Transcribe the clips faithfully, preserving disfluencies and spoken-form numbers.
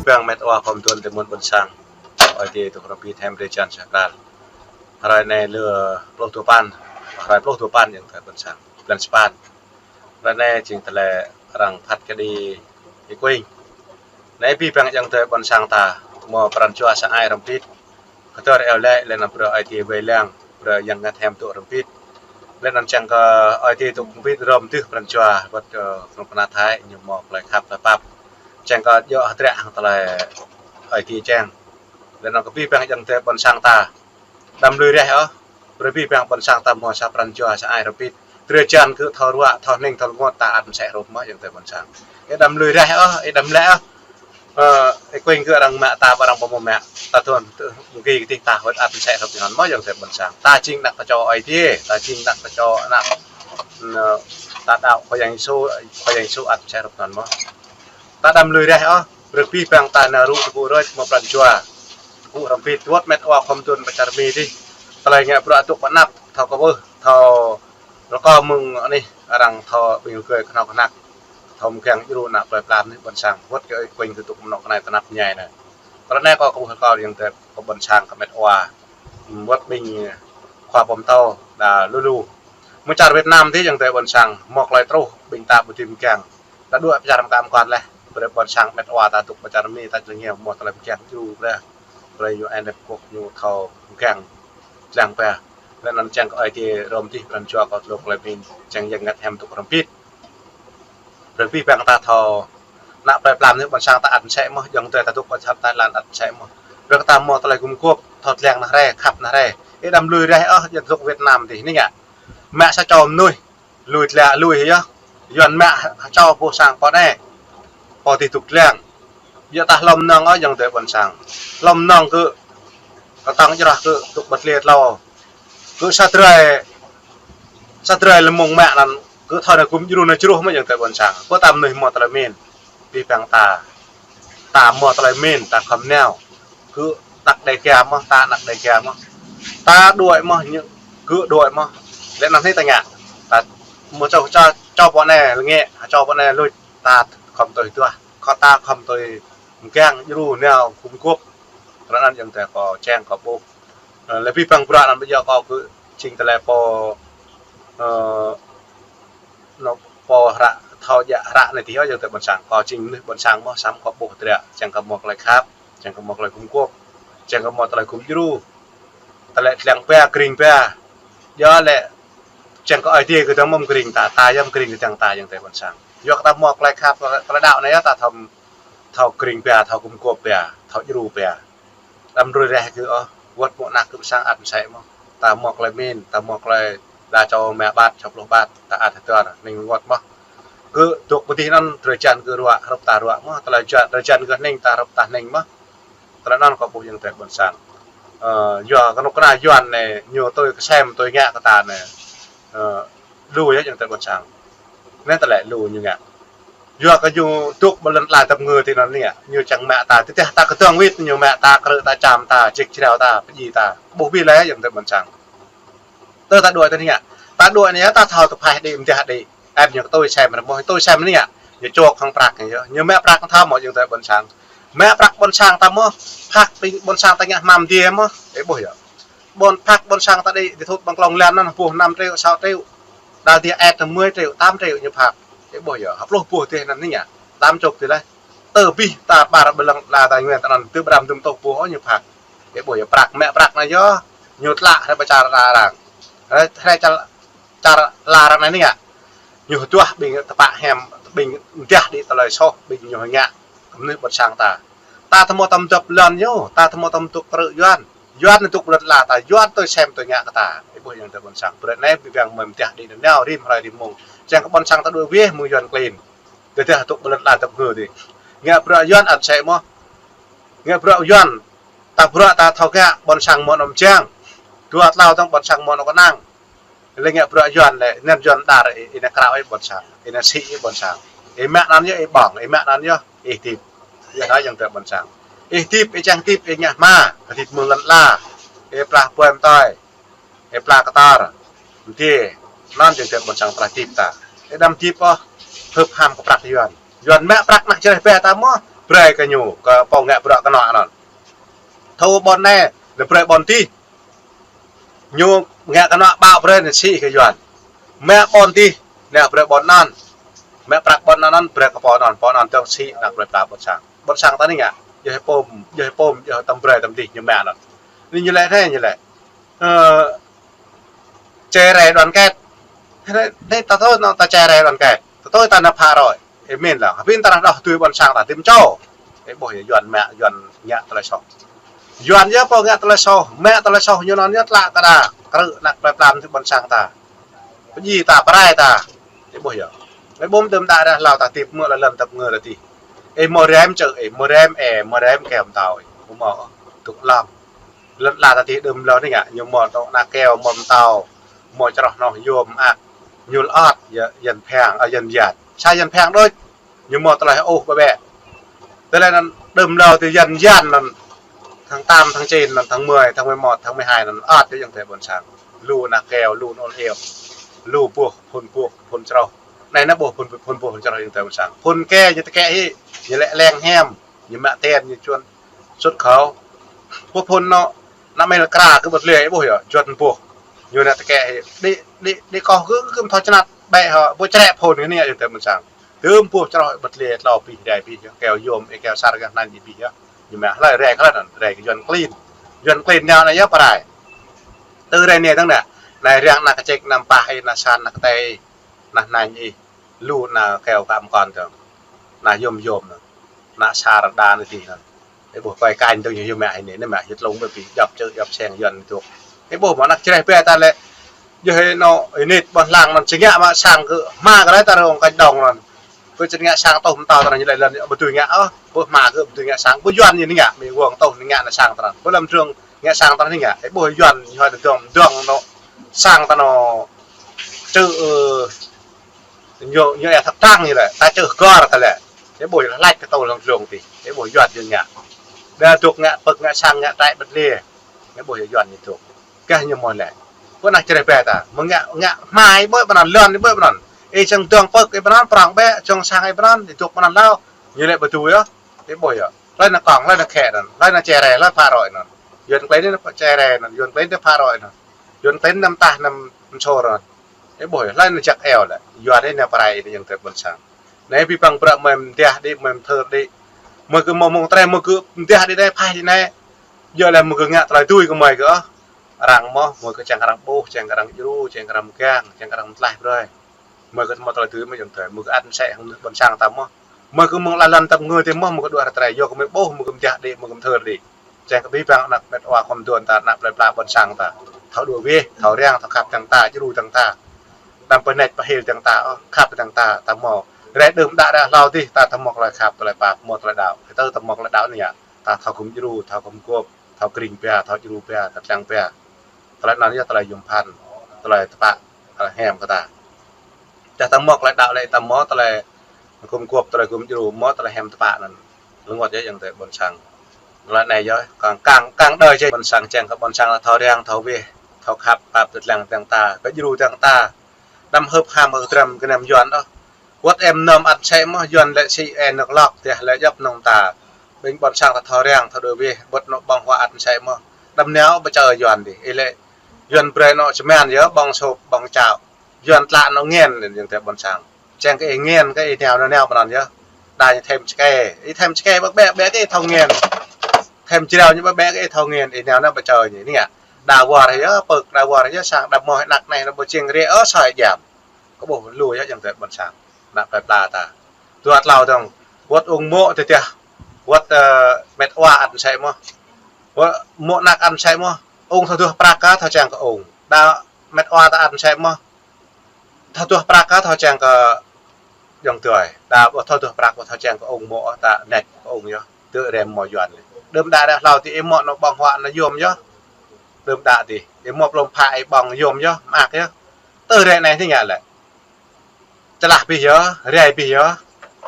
Păng met wa khom tuan tơmun ƀôn sang. Ơi Adai tŭ hrŏm pit hăm rơčan sa kral. Hrơi anai lơ pluh dua păn. Hrơi pluh dua păn ayŏng adơi ƀôn sang. Blan sapăn. Hrơi anai jing tơlơi arăng phat kơđi Y Kuing. Anai abih bang ayŏng adơi ƀôn sang ta, mơ̆ pran jua sa ai hrŏm pit. Kơdơr eo lĕ, lĕ anăm brơi Ơi Adai wai lăng, brơi Yang Bơngăt Hiam tŭ hrŏm pit. Lĕ anŭn čang kơ Ơi Adai tŭ hrŏm pit hrŏm tih pran jua, wơ̆t kơ kơnuk kơna Thái, ñu mơ̆ tơlơi khăp tơlơi pap. Čang kơ djơ̆ hơdră hăng tơlơi Ơi Adai čang. Lĕ anŭn kơ abih bang ayŏng adơi ƀôn sang ta. Đăm lui reh ôh, brơi abih bang ƀôn sang ta mơ̆ sa pran jua sa ai hrŏm pit. Drơi jan kơ thâo ruă, thâo hning, thâo rơngot ta ăt mơsĕ hrŏm mơ̆ ayŏng adơi ƀôn sang. Ih đăm lui reh ôh, ih đăm lĕ ôh. Ơ, Y Kuing kơ arăng mă ta, arăng pơmơ̆ mă. Ta tuan tŭ mơ̆ng gih kơdih ta wơ̆t ăt mơsĕ hrŏm anŭn mơ̆ ayŏng adơi ƀôn sang. Ta jing ană tơčô Ơi Adai, ta jing ană tơčô ană, ơ, ta đaŏ Khua Yang Yêsu, Khua Yang Yêsu ăt mơsĕ hrŏm anŭn mơ̆. Ta đăm lui reh ôh, brơi abih bang ta nao rŭ tơgŭ rơč mơ̆ pran jua. Tơgŭ hrŏm pit wơ̆t met wa khom tuan pơ čar Mi dih. Tơlơi ngă bruă tŭ pơ anăp, thâo kơ ƀuh, thâo rơkâo mơ̆ng anih, arăng thâo ƀing rơgơi kơnuk kơna. Thâo mơgang djru ană plơi pla anih ƀôn sang. Wơ̆t kơ Y Kuing kơ tŭ mơnŏ kơnai tơnap ñai anai. Tơlơi anai kâo kơ ƀuh rơkâo ayŏng adơi kơ ƀôn sang kơ met wa. Wơ̆t ƀing khua pơtô đa lu lu. Mơ̆ng čar Việt Nam dih ayŏng adơi ƀôn sang, mơ̆ tơlơi truh ƀing ta ƀu dưi mơgang. Ta đuaĭ pơ čar mơkă mơkŏn leh, brơi ƀôn sang met wa ta tŭ pơ čar Mi ta čơngiao mơ̆ tơlơi mơgang djru brơi. Brơi ñu anăp kŏk ñu thâo mơgang lăng pă. Lĕ anŭn čang kơ Ơi Adai hrŏm tih pran jua kơ tơlơi mĭn, čang Yang Bơngăt Hiam tŭ hrŏm pit. Brơi abih bang ta thâo, ană plơi pla anih ƀôn sang ta ăt mơsĕ mơ̆, ayŏng adơi ta tŭ pơ čar Thái Lan ăt mơsĕ mơ̆. Brơi ta mơ̆ tơlơi gum gôp, thâo lăng ană hrơi, khăp ană hrơi. Ih đăm lui reh ôh, ayŏng adơi Việt Nam dih anai ngă. Mă sa čô mơnuih, lui tla lui yơh. Yuan mă čô pô sang pô anai. Pô dih tŭ lăng. Yua ta hlŏm nong ôh ayŏng adơi ƀôn sang. Hlŏm nong kơ kơtang jrah kơ tŭ bơtli tlâo. Kơ sa drơi, sa drơi lơmông mă anŭn kơ thâo ană gum djru ană jruh mơ̆ ayŏng adơi ƀôn sang. Pô ta mơnuih mơ̆ tơlơi mĭn. Abih bang ta. Ta mơ̆ tơlơi mĭn, ta khŏm nao. Kơ ană Đêga mơ̆, ta ană Đêga mơ̆. Ta đuaĭ mơ̆, ñu kơ đuaĭ mơ̆. Lĕ anŭn hĭ ta ngă. Ta mơ̆ čô, čô, čô pô anai lăng ngă, čô pô anai lui, ta khŏm tui tuah. Kơ ta khŏm tui mơgang djru nao gum gôp. Tơlơi anŭn ayŏng adơi kâo čang kâo ƀuh. Ơ, lĕ abih bang bruă anŭn ƀu djơ̆ kâo kơ jing tơlơi pô, ơ, anŏ pô hră, thâo djă hră anai dih ayŏng adơi ƀôn sang. Kâo jing mơnuih ƀôn sang mơ̆, samơ̆ kâo ƀuh tơdră, čang kơ mơ̆ tơlơi khăp, čang kơ mơ̆ tơlơi gum gôp, čang kơ mơ̆ tơlơi gum djru. Tơlơi lăng pă, kring pă. Yua lĕ, čang kơ Ơi Adai kơdơ̆ng mơ̆ kring ta, ta yơh kring kơdơ̆ng ta ayŏng adơi ƀôn sang. Yua kơ ta mơ̆ tơlơi khăp, tơlơi đaŏ anai yơh ta thâo, thâo kring pă, thâo gum gôp pă, thâo djru pă. Đăm lui reh kơ ôh, wơ̆t mơ̆ ană kơ ƀôn sang ăt mơsĕ mơ̆. Ta mơ̆ tơlơi mĭn, ta mơ̆ tơlơi đa čô mă ƀat, čô pluh ƀat, ta ăt hơdơr, hning wơ̆t mơ̆. Kơ tŭ pơ dih anŭn drơi jan kơ ruă, hrŏm ta ruă mơ̆, tơlơi jan, drơi jan kơ hning ta hrŏm ta hning mơ̆. Tơlơi anŭn kâo ƀuh ayŏng adơi ƀôn sang. Ơ, yua kơnuk kơna Yuan anai, ñu tui kơsem, tui ngă kơ ta anai. Ơ, lu yơh ayŏng adơi ƀôn sang. Anai tơlơi lu ñu ngă. Yua kơ ñu tŭ ƀơi lŏn ala tơpơngư tui anŭn anai ngă. Ñu čang mă ta, tơdah ta kơdơ̆ng wĭt, ñu mă ta, krư̆ ta, čăm ta, jik jrao ta, pơdjai ta. Ƀuh ƀiă lĕ ayŏng adơi ƀôn sang. Tơ ta đuaĭ tơ anai ngă. Ta đuaĭ anai ta thâo tơpă đĭ, mơdah đĭ. Ăt ñu kơ tui sem rơmơ̆, tui sem anai ngă. Ñu čŏk hăng prăk ñu. Ñu mă prăk thâo mơ̆ ayŏng adơi ƀôn sang. Mă prăk ƀôn sang ta mơ̆, phak ƀing ƀôn sang ta ngă hmam dih mơ̆. Ih ƀuh yơh. Ƀôn phak ƀôn sang ta đĭ, đĭ thut ƀăng klông lan anŭn, boh năm triệu, sáu triệu. Đa dih ăt mười triệu, tám triệu ñu phak. Ih ƀuh yơh, hơpluh boh dih anŭn anai ngă. Tám chục dih leh. Tơ abih ta ƀar ƀơi lŏn ala ta Yuan ta anŭn, tơ ƀrăm dŭm tuh boh ñu phak. Ih ƀuh yơh, prăk, mă prăk anai yơh. Ñu tlă hrơi pơ čar arăng. Hrơi, hrơi čar, čar ala arăng anai ngă. Ñu hơduah ƀing tơpă hiam, ƀing mơdah đĭ tơlơi soh, ƀing ñu ngă. Kơ mơnuih ƀôn sang ta. Ta tơmŏ tơm dŏp lŏn ñu, ta tơmŏ tơm tŭk krư̆ Yuan. Yuan tŭk lŏn ala ta, Yuan tui sem tui ngă kơ ta. Ih ƀuh ayŏng adơi ƀôn sang. Brơi anai ƀing mơ̆ mơdah đĭ nao rĭm hrơi rĭm mông. Čang kơ ƀôn sang ta đuaĭ weh mơ̆ng Yuan klin. Tơdah tŭk lŏn ala tơpơngư dih. Ngă bruă Yuan ăt mơsĕ mơ̆. Ngă bruă Yuan. Ta bruă ta thâo ngă ƀôn sang mơ̆ anŏ mơjang. Dua tlâo dơ̆ng ƀôn sang mơ̆ anŏ kơnang. Lĕ ngă bruă Yuan lĕ, anŭn Yuan đar, ih, ih nao krao ih ƀôn sang, ih nao sĭ ih ƀôn sang. Ih mă anŭn yơh, ih ƀơ̆ng, ih mă anŭn yơh, ih hơdip. Yơh anŭn ayŏng adơi ƀôn sang. Ih hơdip, ih čang hơdip, ih ngă hma, hơdip mơ̆ng lŏn ala, ih plah ƀuai mơtơi, ih plah kơtor, mơdê, anŭn ayŏng adơi ƀôn sang plah hơdip ta. Ih đăm hơdip ôh, hưp ham kơ prăk Yuan. Yuan mă prăk ană čơreh ba ta mơ̆, brơi kơ ñu, kơ pô ngă bruă kơnuk anŭn. Thâo ƀôn anai, anai brơi ƀôn adih. Ñu ngă kơnuk ƀă brơi anŭn sĭ kơ Yuan. Mă ƀôn adih, anai brơi ƀôn anŭn. Mă prăk ƀôn anŭn, brơi kơ pô anŭn, pô anŭn tơ̆ng sĭ, anŭn brơi pla ƀôn sang. Ƀôn sang ta anai ngă, yơh pôm, yơh pôm, yơh tơm brơi tơm adih ñu mă anŭn. Anai ñu lĕ, anai ñu lĕ. Ơ, chia rẽ đoàn kết. Anai, anai ta thâo anŭn ta chia rẽ đoàn kết. Ta thâo ta anai phá rối. Ih min lah. Hơbĭn ta anai đôč tui ƀôn sang ta tơm čô. Ih ƀuh yơh Yuan mă, Yuan ngă tơlơi soh. Yuan yơh pô ngă tơlơi soh, mă tơlơi soh ñu anŭn yơh tlă kơ ta. Krư̆ anăk plơi pla tui ƀôn sang ta. Pơdjai ta, pơrai ta. Ih ƀuh yơh. Ih ƀuh tơm đa rah hlâo ta tip mơ̆ lŏn tơp ngơ ta tih. Ih mơ̆ rem čơ, ih mơ̆ rem, ih mơ̆ rem kơm tao, ih mơ̆ mơ̆. Tŭk lăm. Lŏn la ta tih đưm hlâo anai ngă, ñu mơ̆ tŏ anăk keo, mơ̆ mơtâo, mơ̆ čroh noh yôm mơak, ñu lơ̆t, yă-, Yuan phiăng, ơ, Yuan Yuan. Sa Yuan phiăng đôč, ñu mơ̆ tơlơi ôh ƀă ƀĕ. Tơlơi anŭn đưm hlâo tih Yuan Yuan anŭn, tháng tám, tháng chín anŭn, tháng mười, tháng mười một, tháng mười hai anŭn, lơ̆t yơh ayŏng adơi ƀôn sang. Lu anăk keo, lu nol iŏk, lu boh, phun boh, phun čroh. Anai anŭn boh, phun, phun boh, phun čroh ayŏng adơi ƀôn sang. Phun keo, ñu tơkĕ hĭ, ñu lĕ leng hiam, ñu mă ten, ñu čuăn, sut khâu. Boh phun anŭn, anăk mel kra kơ ƀơ̆t lĕ, ih ƀuh yơh, čuăn boh. Ñu anŭn tơkĕ hĭ, đĭ, đĭ, đĭ koh kơ, kơ thâo čơnăt, ƀĕ hŏ, ƀu črĕ phun anai ayŏng adơi ƀôn sang. Tơm boh čroh ƀơ̆t lĕ tlâo pih, dai pih, yơh, keo yôm, ih keo sar gah anŭn ih pih yơh. Ñu mă hlơi rai kơ hlơi anŭn, rai kơ Yuan klin. Yuan klin ñu anai yơh pơrai. Tơ rai anai tơ̆ng anai. Anai riăng anăk kơček, anăk pah ih, anăk san, anăk kơtei ih. Anăk anai ih. Lu anăk keo kăm kon tơ̆ng. Anăk yôm yôm anŭn. Anăk sar đa anŭn tih anŭn. Ih ƀuh kơi kañ tơ̆ng ñu yôm mă hĭ anai, anai mă hĭ tlung ƀơi pih, djŏp čơ, djŏp seng Yuan tŭk. Ih ƀuh mơ̆ anăk čreh ƀĕ ta lĕ. Yơh hĭ anŭn, ih nit ƀôn lan anŭn či ngă mă sang kơ hmua kơ rai ta rông kañ dong anŭn. Kơ či ngă sang tŏh mơtâo ta anŭn ñu lĕ lŏn ƀu tui ngă ôh. Ƀu hmua kơ ƀu tui ngă sang, ƀu Yuan ñu anai ngă, mĭ wơ̆ng tŏh anai ngă anai sang ta anŭn. Ƀu lăm trưng ngă sang ta anŭn anai ngă. Ih ƀuh Yuan ñu hơdôm dong, dong anŭn sang ta anŭn. Čơ, ơ, ñu, ñu ih thăp tăng ñu lĕ, ta čơ gor ta lĕ. Ih ƀuh lač kơ tŏ lŏng lŏng tih. Ih ƀuh Yuan ñu ngă. Đa tŭk ngă pơ̆k, ngă sang, ngă trăi ƀơ̆t lĕ. Ih ƀuh Yuan ñu tŭk. Kah ñu mơ̆ lĕ. Pơ anăk čreh ƀĕ ta. Mơ̆ ngă, ngă hmua ih ƀơi ƀơi anŭn, lŏn ih ƀơi ƀơi anŭn. Ih čang dong pơ̆k ih ƀơi anŭn, prŏng ƀĕ, čang sang ih ƀơi anŭn, ih tŭk ƀơi anŭn hlâo. Ñu lĕ ƀu tui yơh. Ih ƀuh yơh. Hlơi anŭn kŏng, hlơi anŭn khĕ anŭn, hlơi anŭn chia rẽ, hlơi phá rối anŭn. Yuan klin anŭn chia rẽ anŭn, Yuan klin anŭn phá rối anŭn. Yuan klin anŭn mơtah anŭn msur anŭn. Ih ƀuh yơh, hlơi anŭn jak eo lĕ. Yuan anai pơrai anai ayŏng adơi ƀôn sang. Anai abih bang bruă mơi mơdah đĭ, mơi mơthơr đĭ. Mơi kơ mơ̆ng mơ̆ng tơrai, mơi kơ mơdah đĭ anai, phah đĭ anai. Yua lĕ mơi kơ ngă tơlơi tui kơ mơi kơ ôh. Arăng mơ̆, mơi kơ čang arăng ƀuh, čang arăng djru, čang arăng mgang, čang arăng mơtlaih brơi. Mơi kơ mơ̆ tơlơi tui mơi ayŏng adơi, mơi kơ ăt mơsĕ hăng ƀôn sang ta mơ̆. Mơi kơ mơ̆ng lŏn tơp ngơ tih mơ̆, mơi kơ đuaĭ hrơi tơrai, yua kơ mơi ƀuh, mơi kơ mơdah đĭ, mơi kơ mơthơr đĭ. Čang kơ abih bang anăk met wa khŏm duôn ta, anăk plơi pla ƀôn sang ta. Thâo đuaĭ weh, thâo riăng, thâo khăp dơ̆ng ta, djru dơ̆ng ta. Đăm pơneč pơhil dơ̆ng ta, ôh, khăp dơ̆ng ta, ta mơ̆. Rai đưm đă ră hlâo tih, ta thâo mơ̆ tơlơi khăp, tơlơi pap, mơ̆ tơlơi đaŏ. Kơ tơ̆ ta mơ̆ tơlơi đaŏ anai ngă. Ta thâo gum djru, thâo gum gôp, thâo kring pia, thâo djru pia, thâo tlang pia. Tơlơi anŭn yơh tơlơi yôm phăn, tơlơi tơpă, tơlơi hiam kơ ta. Čang ta mơ̆ tơlơi đaŏ lĕ ta mơ̆ tơlơi gum gôp, tơlơi gum djru, mơ̆ tơlơi hiam tơpă anŭn. Rơngot yơh ayŏng adơi ƀôn sang. Tơlơi anai yơh, kang, kang, kang đơi jĕ ƀôn sang čang kơ ƀôn sang thâo riăng, thâo weh, thâo khăp, pap tơ̆ tlang dơ̆ng ta, kơ djru dơ̆ng ta. Đăm hưp ham kơ drăm kơ nem Yuan ôh. Wơ̆t ih mơnam ăt mơsĕ mơ̆, Yuan lĕ sĭ ih nao klŏk, tơdah lĕ djŏp nong ta. Ƀing ƀôn sang ta thâo riăng, thâo đuaĭ weh, ƀuh anŏ ƀơ̆ng huă ăt mơsĕ mơ̆. Đăm nao pơčah Yuan dih. Ih lĕ Yuan brơi anŏ čơman yơh, ƀơ̆ng sôp, ƀơ̆ng čao. Yuan tlă anŏ ngên, ayŏng adơi ƀôn sang. Čang kơ ih ngên, kơ ih nao, nao, nao ƀơi anŭn yơh. Đa ñu thêm čơkĕ. Ih thêm čơkĕ ƀă ƀĕ, ƀĕ kơ ih thâo ngên. Thêm jrao ñu ƀă ƀĕ kơ ih thâo ngên, ih nao, nao pơčah ñu. Anai ngă. Đa wơr yơh, pơ̆k, đa wơr yơh, sang đa mơ̆ anăk anai, anŭn ƀu čing rĕ, ơ, soi jam. Kơ ƀuh lu yơh ayŏng adơi ƀôn sang. Anăk plơi pla ta. Dua tlâo dơ̆ng. Wơ̆t ung mô̆ tơdah. Wơ̆t, ơ, met wa ăt mơsĕ mơ̆. Wơ̆t mô̆ anăk ăt mơsĕ mơ̆. Ung thâo duah prăk kơ thâo čang kơ ung. Đa met wa ta ăt mơsĕ mơ̆. Thâo duah prăk kơ thâo čang kơ ayŏng adơi. Đa ƀu thâo duah prăk ƀu thâo čang kơ ung mô̆ ta neč kơ ung yơh. Tơ̆ rem mơ̆ Yuan. Đưm đă ră hlâo tih ih mơ̆ anŏ ƀơ̆ng huă anŭn yôm yơh. Đưm đă tih. Ih mơ̆ plŏm phă ih ƀơ̆ng yôm yơh. Mơak yơh. Tơ̆ rai anai tih ngă lĕ. Tơlah pih yơh, rai pih yơh,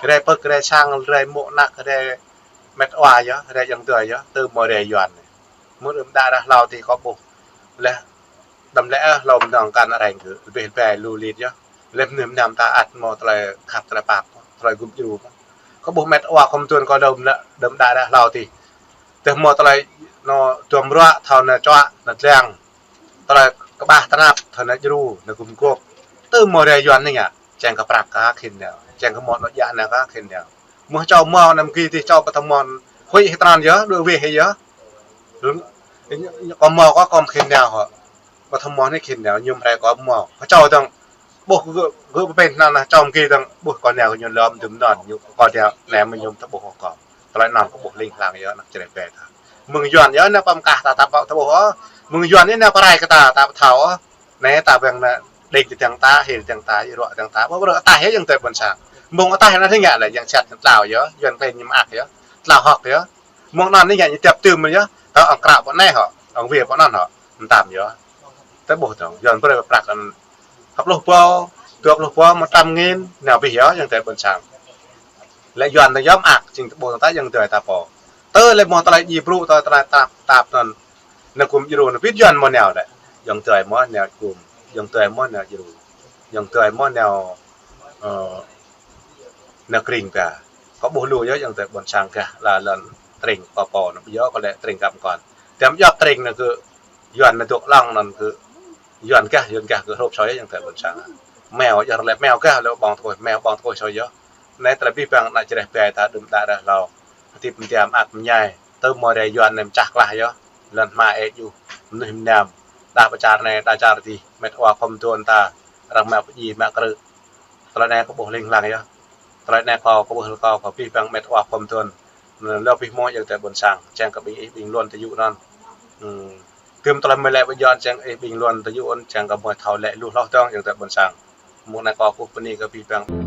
rai pơ̆k, rai sang, rai mô̆ anăk, rai met wa yơh, rai ayŏng adơi yơh, tơ̆ mơ̆ rai Yuan. Mơ̆ đưm đă ră hlâo tih kơ ƀuh. Lĕ, đăm lĕ, ơ, hlâo mơnơ̆ng kăn arăng kơ, lĕ bĕ lu lit yơh. Lĕ mơnam mơnam ta ăt mơ̆ tơlơi khăp tơlơi pap, tơlơi gum djru. Kơ ƀuh met wa khŏm tuan kơ đơm đa, đơm đa đa hlâo tih. Tơdah mơ̆ tơlơi anŏ duăm ruă thâo anŏ čuă anŏ dlăng. Tơlơi kơƀah tơnap thâo anŏ djru anŏ gum gôp. Tơ mơ̆ rai Yuan anai ngă, čang kơ prăk kơ khĭn nao. Čang kơ mơ̆ anŏ djă nao kơ khĭn nao. Mơ̆ čô mơ̆ anăm gih tih čô ƀu thâo mơ̆ huĭ hĭ tran yơh, đuaĭ wĕh hĭ yơh. Kơ mơ̆ kơ khĭn nao hŏ. Ƀu thâo mơ̆ anai khĭn nao, ñu rai kơ mơ̆. Kơ čô dơ̆ng, ƀuh gơ̆, gơ̆ pơpĕn anŭn anŭn, čô mơ̆ gih dơ̆ng, ƀuh kơ nao kơ ñu lơ̆m dŭm anŭn, ñu kơ nao, anai mơ̆ ñu thâo ƀuh kơ. Tơlơi anŭn kơ ƀuh ling lang yơh, anăk čơreh ƀe ta. Mơ̆ng Yuan yơh, anai pơm kah ta, ta ƀu thâo ƀuh ôh. Mơ̆ng Yuan anai pơrai kơ ta, ta ƀu thâo ôh. Anai ta ƀing anai, đing ti tiang ta, hil tiang ta, ruă tiang ta, ƀu ƀu ataih yơh, yang tơi ƀôn sang. Mơ̆ng ataih anai thing ngă lĕ, yang sat yang tlao yơh, Yuan kơ ñu mă ak yơh, tlao hŏk yơh. Mơ̆ng anŭn anai ngă ñu tiap tơm yơh, ta ăng krao pơ anai hŏ, ăng wĕ pơ anŭn hŏ, mơtam yơh. Tơ ƀuh dơ̆ng, Yuan brơi prăk anŭn. Hăp pluh pô, dua pluh pô, mơtam ngĭn, nao bih yơh, yang tơi ƀôn sang. Lĕ Yuan ta yom ak, čing tơ ƀuh ta yang tơi ta pô. Tơ lĕ mơ̆ tơlơi djru, tơlơi tơnap tap, tap anŭn. Anŏ gum djru, anŏ bit Yuan mơ̆ nao lĕ. Yang tơi mơ̆ nao gum, yang tơi mơ̆ nao djru. Yang tơi mơ̆ nao, ơ, nao kring ta. Kơ ƀuh lu yơh, yang tơi ƀôn sang gah, la lŏn tring pô pô, anŏ yơh kơ lĕ tring găm kon. Tiam yap tring anŏ kơ Yuan anŏ dŏ lăng anŭn kơ Yuan gah, Yuan gah kơ hrôp soi yơh, yang tơi ƀôn sang. Meo, yơh lĕ meo gah, lĕ ƀơ̆ng tơkuih, meo ƀơ̆ng tơkuih soi yơh. Anai tơlơi bih bang anăk čơreh ƀe ta đơm đa đa hlâo. Hơdip mơtiam ak mơñai. Tơ mơ̆ rai Yuan anai mơčah klah yơh. Lŏn hma ĕ juh. Mơnuih mơnam. Đa pơ čar anai, đa čar tih. Met wa khŏm tuan ta. Arăng mă pơdjai, mă krư̆. Tơlơi anai kơ ƀuh ling lang yơh. Tơlơi anai kơ, kơ ƀuh kơ, kơ bih bang met wa khŏm tuan. Lơ bih mơ̆ yang tơi ƀôn sang. Čang kơ ƀing ih ƀing Luan tơ yŭ anŭn. Hmm. Tơm tơlơi mơ̆ lĕ ƀu Yuan čang ih ƀing Luan tơ yŭ anŭn, čang kơ mơ̆ thâo lĕ lu hloh dơ̆ng yang tơi ƀôn sang. Mơ̆ng anai kơ kơkuh bơni kơ bih bang.